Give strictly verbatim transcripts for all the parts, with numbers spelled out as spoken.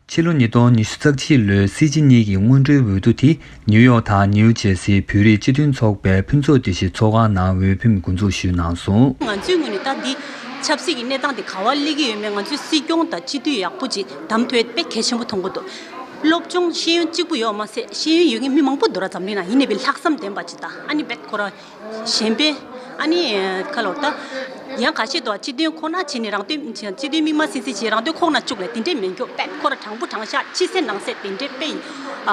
ཕྱི་ལོ་ཉིས་སྟོང་ཉི་ཤུ་རྩ་གཅིག་ལོའི་སྲིད་སྤྱི་གཉིས་ཀྱི་སྔོན་འགྲོའི་འོས་བསྡུ་དེ་ནིའུ་ཡོག་དང་ནིའུ་ཇེར་སིའི་བོད་རིགས་སྤྱི་མཐུན་ཚོགས་པའི་ཕུན་ཚོགས་སྡེ་བཞི་ཚོགས་ཁང་ནང་འོས་འཕེན་འགོ་འཛུགས་ཞུས་གནང་སོང་། ང་ཚོའི་ངོས་ནས་ད་འདི་ཆབ་སྲིད་ཀྱི་གནས་སྟངས་དེ་ག་བ་སླེབས་ཀྱི་ཡོད་མེད། ང་ཚོའི་སྲིད་སྐྱོང་དང་སྤྱི་འཐུས་ཡག་པོ་ཅིག་བདམས་ཐུབ་ཡ་དཔེ་གལ་ཆེན་པོ་མཐོང་གི་འདུག་སློབ་སྦྱོང་ཤེས་ཡོན་གཅིག་པུ་ཡོད་མ་ཟད། ཤེས་ཡོན་ཡོད་མཁན་མི་མང་པོ་འདུག་ར། འཛམ་གླིང་ནང་ཡིན་ནའི་དཔེ་ལྷག་བསམ་ལྡན་པ་ཅིག་དང་། ཨ་ནི་དཔེ་ཁོ་རང་གཞན་པའི་ཨ་ནི་ཁ་ལོར་ད་ཡང་ཁ་ཤས་འདུག་སྤྱི་དོན་ཁོ་ན་བྱས་ནས་རང་དོན། སྤྱི་དོན་མིག་དམར་སིང་སིང་བྱས་རང་དོན་ཁོག་ན་བཅུག་ལ་དེ་འདྲས་མེད་མཁན། དཔེ་ཁོ་རང་དྲང་པོ་དྲང་བཞག་ཕྱི་གསལ་ནང་གསལ་དེ་འདྲས་དཔེ་ཡིན།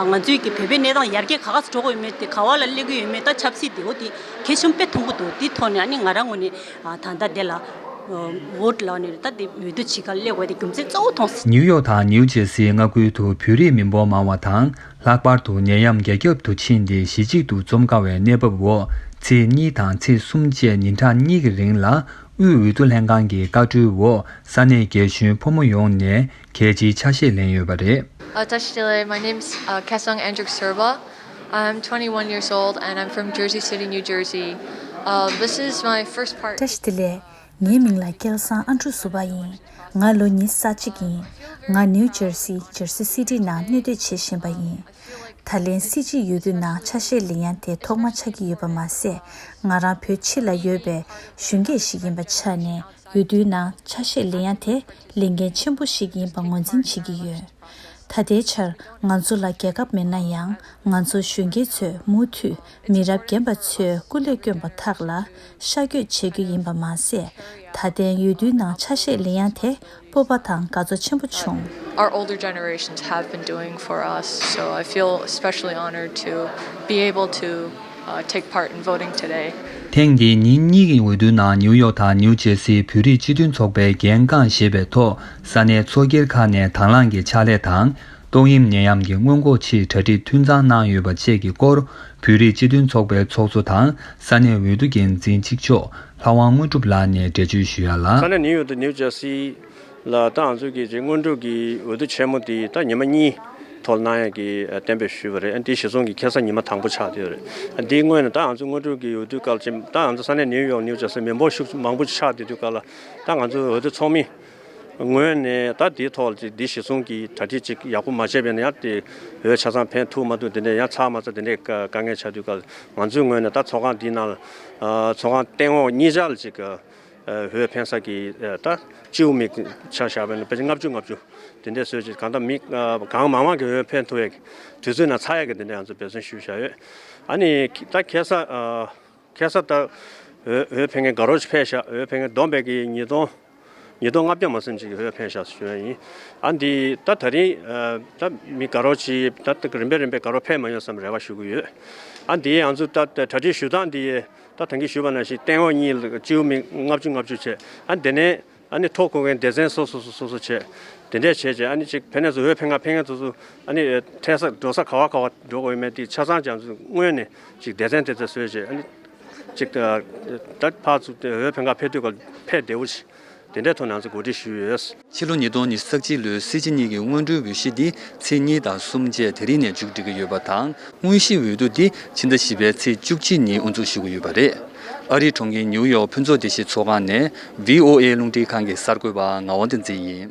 ང་ཚོའི་གི་བོད་པའི་གནས་སྟངས་ཡར་རྒྱས་ག་ག་སུ་འགྲོ་དགོས་ཡོད་མེད་དེ། ག་བ་ལ་སླེབས་ཀྱི་ཡོད་མེད། ད་ཆབ་སྲིད་དེ་འོ་དེ་གལ་ཆེན་པོ་དཔེ་མཐོང་གི་འདུག་དེ་ཐོག་ནས་ཨ་ནི་ང་རང་ངོས་ནས་ད་ལྟ་དེ་ལ་འོ་ལ་ནས་ད་དེ་འོས་བསྡུ་བྱེད་གར་སླེབས་དགོས་དེ་རྒྱུ་མཚན་གཙོ་བོ་མཐོང་སོང་། ནིའུ་ཡོག་དང་ནིའུ་ཇེར་སིའི་མངའ་ཁུལ་དུ་བོད་རིགས་མི་འབོར་མང་བ་དང་། ལྷག་པར་དུ་ནད་ཡམས་རྒྱ་ཁྱབ་ཏུ་ཕྱིན་ཏེ་གཞིས་བྱེས་དུ་འཛོམས་དཀའ་བའི་གནས་བབ་འོག་ཚེས་གཉིས་དང་ཚེས་གསུམ་བཅས་ཉིན་གྲངས་གཉིས་ཀྱི་རིང་ལ་དབུས་འོས་བསྡུ་ལྷན་ཁང་གི་བཀའ་འཁྲོལ་འོག་ས་གནས་རྒན་གཞོན་ཕོ་མོ་ཡོངས་ནས་གལ་ཆེའི་ཆ་ཤས་ལེན་ཡོད་པ་རེད། Uh, Tashi Delek, my name's uh, Kesang Andrew Serba. I'm twenty-one years old and I'm from Jersey City, New Jersey. Uh, this is my first part. བཀྲ་ཤིས་བདེ་ལེགས། ངའི་མིང་ལ་སྐལ་བཟང་ཨན་ཌྲུ་ཟུར་པ་ཡིན། ང་ལོ་ཉི་ཤུ་རྩ་གཅིག་ཡིན། ང་ནིའུ་ཇར་སི། ཇར་སི་སི་ཊི་ནང་གནས་སྡོད་བྱེད་བཞིན་པ་ཡིན། ད་ལན་སྲིད་སྤྱི་འོས་བསྡུ་ནང་ཆ་ཤས་ལེན་ཡ་དེ་ཐོག་མ་ཆགས་ཀྱི་ཡོད་པ་མ་ཟད། ང་རང་བོད་ཕྱི་ལ་ཡོད་པའི་གཞོན་སྐྱེས་ཤིག་ཡིན་པ་ཆ་ནས་འོས་བསྡུའི་ནང་ཆ་ཤས་ལེན་ཡ་དེ་ལས་འགན་ཆེན་པོ་ཞིག་ཡིན་པ་ངོས་འཛིན་བྱེད་ཀྱི་ཡོད། ད་ལྟའི་ཆར་ང་ཚོ་ལ་རྒྱལ་ཁབ་མེད་ན་ཡང་། ང་ཚོ་གཞོན་སྐྱེས་ཚོས་མུ་མཐུད་མི་རབས་རྒན་པ་ཚོས་སྐུ་ལས་བསྐྱོན་པ་དག་ལ་ཤར་བསྐྱོད་བྱེད་རྒྱུ་ཡིན་པ་མ་ཟད། ད་ཐེངས་འོས་བསྡུའི་ནང་ཆ་ཤས་ལེན་ཡ་དེ་སྤོབས་པ་དང་དགའ་ཚོར་ཆེན་པོ་བྱུང་། Our older generations have been doing for us, so I feel especially honored to be able to uh, take part in voting today. ཐེངས་འདིའི་ཉིན་གཉིས་ཀྱི་འོས་བསྡུའི་ནང་ནིའུ་ཡོག་དང་ནིའུ་ཇེར་སིའི་བོད་རིགས་སྤྱི་མཐུན་ཚོགས་པའི་འགན་རྐང་བཞེས་པའི་ཐོག་ས་གནས་ཚོགས་སྒེར་ཁག་ནས་དང་བླངས་ཀྱི་ཕྱག་ལས་དང་། ཏོག་དབྱིབས་ནད་ཡམས་ཀྱི་སྔོན་འགོག་ཆེད་གྲ་སྒྲིག་འཐུས་ཚང་གནང་ཡོད་པ་བཅས་ཀྱི་སྐོར་བོད་རིགས་སྤྱི་མཐུན་ཚོགས་པའི་ཚོགས་གཙོ་དང་ས་གནས་འོས་བསྡུ་འགན་འཛིན་གཅིག་ལྕོགས་ལྷ་དབང་དངོས་གྲུབ་ལགས་ནས་འགྲེལ་བརྗོད་ཞུ་ཡ་ལ། ས་གནས་ནིའུ་ཡོག་དང་ནིའུ་ཇར་སི་ལ་ད་ང་ཚོ་གི་ཅིག་སྔོན་འགྲོ་གི་འོས་བསྡུ་ཆེན་མོ་དེ་ད་ཉི་མ་གཉིས་ཐོག་གནང་ཡ་གི་གཏན་འབེབས་ཞུས་པ་རེད། ཨ་འདི་གཞི་བཟུང་གི་ཁ་སང་ཉི་མ་དང་པོ་ཆགས་བསྡད་ཡོད་རེད། ཨ་འདིའི་སྔོན་ནས་ད་ང་ཚོ་སྔོན་འགྲོ་གི་འོས་བསྡུ་སྐབས་ལ་ཅིག་ད་ང་ཚོ་ས་གནས་ནིའུ་ཡོག་ནིའུ་ཇར་སི་མི་འབོར་ཤུགས་མང་པོ་ཆགས་བསྡད་དུས་སྐབས་ལ་ད་ང་ཚོ་འོས་བསྡུ་ཚོགས་མི་ངོས་ནས་ད་འདིའི་ཐོག་ལ་ཅིག་འདི་གཞི་བཟུང་གི་གྲ་སྒྲིག་ཅིག་ཡག་པོ་མ་བྱས་པས་ན་ཡང་དེ་འོས་ཆ་ཚང་འཕེན་ཐུབ་མ་ཐུབ་དེ་འདྲས་ཡང་ཚར་མ་ཚར་དེ་འདྲས་དཀའ་དཀའ་ངལ་ཆགས་དུས་སྐབས་ང་ཚོའི་ངོས་ནས་ད་ཚོགས་ཁང་འདིའི་ནང་ལ་ཚོགས་ཁང་སྟེང་འོག་གཉིས་ཆར་ལ་ཅིག་འོས་འཕེན་ས་གི་ད་སྤྱི་བོ་མི་ཆ་བཞག་པས་ན་ཕལ་ཆེར་ལྔ་བཅུ་ལྔ་བཅུ་དེ་འདྲས་བཟོས་ཅིག་གང་ལྟར་མི་གང་མང་མང་གི་འོས་འཕེན་ཐུབ་ཡས་ཀྱི་དུས་ཚོད་ནང་ཚར་ཡས་ཀྱི་དེ་འདྲས་ང་ཚོ་འབད་བརྩོན་ཞུས་བཞག་ཡོད། ཨ་ནི་ད་ཁ་སང་ཁ་སང་ད་འོས་འོས་འཕེན་མཁན་དགའ་རབ་ཅིག་ཕེབས་ཤག་འོས་འཕེན་མཁན་བསྡོམས་པས་ཀྱི་ཉིས་སྟོང་ཉིས་སྟོང་ལྔ་བརྒྱ་མ་ཟིན་ཅིག་འོས་འཕེན་ཤག་ཞུ་ཡ་ཡིན། ཨ་འདི་ད་ད་རིང་ད་མི་དགའ་རབ་ཅིག་ད་རིམ་པས་རིམ་པས་དགའ་རབ་ཕེབས་མ་ཡོང་བསམ་རེ་བ་ཞུ་གི་ཡོད། ཨ་འདི་ང་ཚོ་ད་གྲ་སྒྲིག་ཞུ་སྟངས་འདི་ད་ད་གིན་ཞུས་པ་ནང་བཞིན་སྟེང་འོག་གཉིས་ལ་སྤྱི་བོ་མི་ལྔ་བཅུ་ལྔ་བཅུ་བྱས། ཨ་འདི་ནས་ཨ་ནི་ཐོ་འགོད་མཁན་སྡེ་ཚན་སོ་སོ་སོ་སོ་སོ་བྱས། དེ་འདྲས་བྱས་བྱས་ཨ་ནི་ཅིག་ཕན་ནས་སུ་འོས་འཕེན་ག་འཕེན་མཁན་ཚོ་ཚོ་ཨ་ནི་འཕྲད་ས་འགྲོ་ས་ག་བ་ག་བ་འགྲོ་དགོས་ཡོད་མེད་དེ་ཆ་ཚང་ཅང་ཚོ་སྔོན་ནས་ཅིག་སྡེ་ཚན་སྡེ་ཚན་བཟོས་བྱས་ཨ་ནི་ཅིག་ད་ད་ཕར་ཚུར་དེ་འོས་འཕེན་ག་ཕེབས་དུས་ག་ཕེབས་བདེ་བོ་ཞིག་དེ་འདྲས་ཐོག་ནས་ང་ཚོ་གོ་སྒྲིག་ཞུས་ཡོད། ཕྱི་ལོ་ཉིས་སྟོང་ཉི་ཤུ་རྩ་གཅིག་ལོའི་སྲིད་སྤྱི་གཉིས་ཀྱི་སྔོན་འགྲོའི་འོས་གཞི་འདི་ཚེས་གཉིས་དང་གསུམ་བཅས་དེ་རིང་ནས་མཇུག་སྒྲིལ་གྱི་ཡོད་པ་དང་། དངོས་གཞིའི་འོས་བསྡུ་འདི་ཕྱི་ཟླ་བཞི་པའི་ཚེས་བཅུ་གཅིག་ཉིན་དབུ་འཛུགས་ཞུ་གི་ཡོད་པ་རེད། ཨ་རིའི་གྲོང་ཁྱེར་ནིའུ་ཡོག་ཕུན་ཚོགས་སྡེ་བཞི་ཚོགས་ཁང་ནས་བྷི་ཨོ་ཨེ་རླུང་འཕྲིན་ཁང་གི་གསར་འགོད་པ་ངག་དབང་བསྟན་འཛིན་ཡིན།